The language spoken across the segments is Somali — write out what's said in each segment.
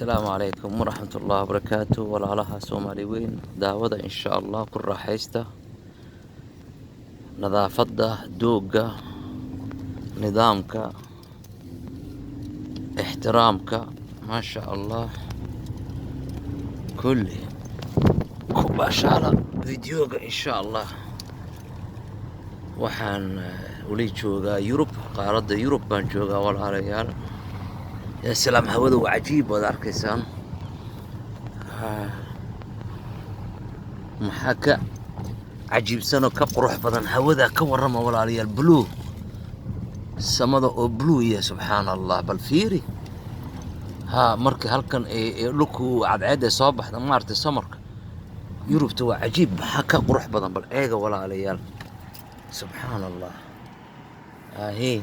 Asalaamu calaykum waraxmatullahi wabarakaatu. Walaalaha Soomaali weyn, daawada insha Allah ku raaxaysta nadaafadda, doogga, nidaamka, ixtiraamka, maasha Allah. Kulli ku baashaala videoga insha Allah. Waxaan weli joogaa Yurub, qaaradda Yurub baan joogaa, walaalayaal. Yaa salaam, hawada waa cajiib, waad arkaysaan. Maxaa ka cajiibsanoo ka qurux badan hawada? Ka warrama, walaalayaal. Blue, samada oo blue ya, subxaana Allah, bal fiiri. Ha, marka halkan ee dhulku cadceedda soo baxda, maaragtay, summerka Yurubta waa cajiib. Maxaa ka qurux badan? Bal eega, walaalayaal, subxaana Allah. Ahe,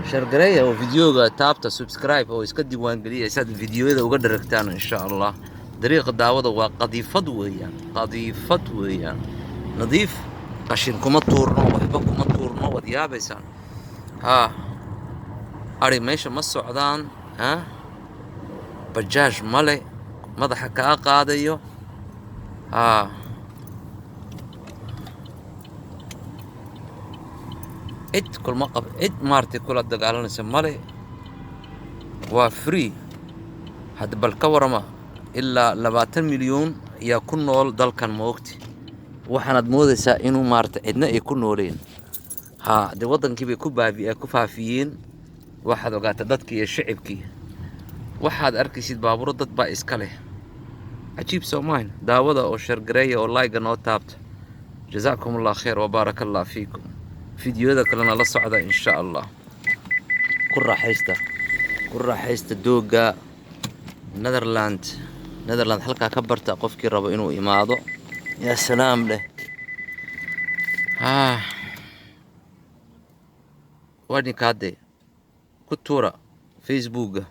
share gareeya oo videoga taabta subscribe oo iska diiwaangeliya saad videoyada uga dharagtaan insha Allah. Dariiqa daawada waa qadiifad weeyaan, qadiifad weeyaan, nadiif. Qashin kuma tuurno, waxba kuma tuurno, waad yaabaysaan. Ha, ari meesha ma socdaan, ha, bajaaj male madaxa kaa qaadayo. Ha, cid kulma qab, cid maaragtay kula dagaalanaysa male, waa free. Hadda bal ka warama, ilaa 20 milyan ayaa ku nool dalkan, ma ogti? Waxaanaad moodaysaa inuu maaragtay cidna ay ku nooleen. Ha, dee waddankii bay ku baabi ku faafiyeen. Waxaad ogaataa dadkii iyo shicibkii, waxaad arkaysid baabuuro dad baa iska leh. Cajiib soomahin? Daawada oo share gareeya oo like noo taabta. Jazaakum Allah khayr wa baaraka Allah fiikum. Fideoyada kalena la socda insha Allah. Ku raaxaysta, ku raaxaysta doogga Netherland. Netherland halkaa ka barta qofkii rabo inuu imaado. Yaa salaam leh. Ah, waa ninkaade ku tuura Facebooka.